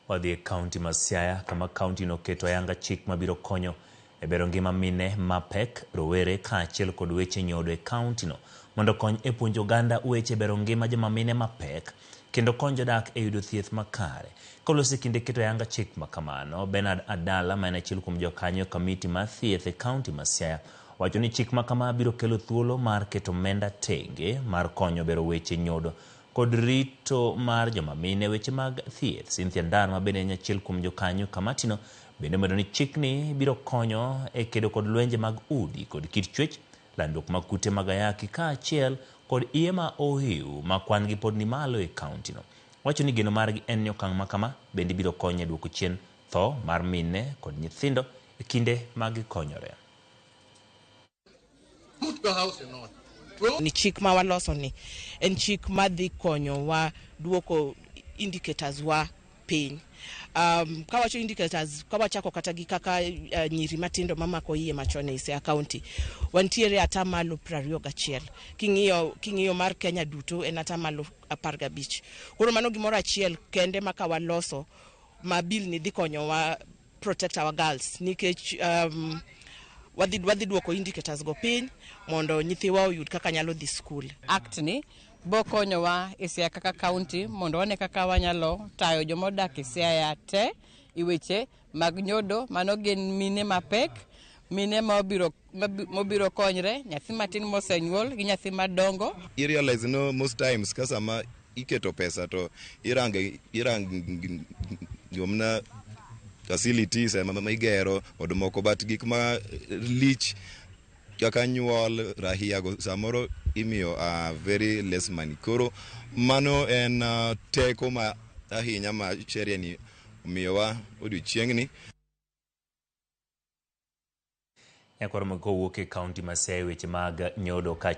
Wadhi e kaunti ma Siaya kama kaunti no oketo ayanga chik mabiro konyo e bero ngima mine mapek, rowere kaachiel kod weche nyodo e kaunti no mondo okony e puonjo oganda weche bero ngima joma mine mapek kendo kony jodak e yudo thieth makare. Koloso e kinde keto ayanga chik ma kamano, Bernard Adala ma en achiel kuom jokanyo e kamiti mar thieth e kaunti ma Siaya wacho ni chik ma kama biro kelo thuolo mar keto omenda tenge mar konyo bero weche nyodo kod rito mar joma mine weche mag thieth. Cynthia Ndar ma bende en achiel kuom jokanyo kamatino bende omedo ni chikni biro konyo e kedo kod lwenje mag udi kod kit chwech, landruok mag kute mag ayaki kaachiel kod iye ma ohiu ma kwan gi pod ni malo e kauntino. Wacho ni geno margi en ni okang' ma kama bende biro konyo e duoko chien tho mar mine kod nyithindo e kinde ma gikonyore. Put your house in order. Ni chik ma waloso ni en chik ma dhi konyowa duoko indicators wa piny. Kawacho indicators, kawachako kata gi kaka nyiri matindo mamako iye machon e Siaya County, wantiere atamalo 21. King'iyo mar Kenya duto en atamalo 15. Koro mano gimoro achiel kende ma kawaloso ma bill ni dhi konyowa protect our girls nikech wadhi duoko indicators go piny mondo nyithiwa oyud kaka nyalo dhi skul. Act ni bo konyowa e Siaya kaka county mondo wane kaka wanyalo tayo joma odak e Siaya te e weche mag nyodo. Mano gin mine mapek, mine mobiro konyre, nyathi matin mosenyuol gi nyathi madongo. I realize no most times ka sama iketo pesa to irango mana facilities ema igero od moko, but gik ma lich kaka nyuol rahia go samoro imiyo very less money. Koro mano en teko ma ahinya ma sheria ni omiyowa odiochieng'ni. Nyakwar kowuok e kaunti ma Siaya weche mag nyodo ka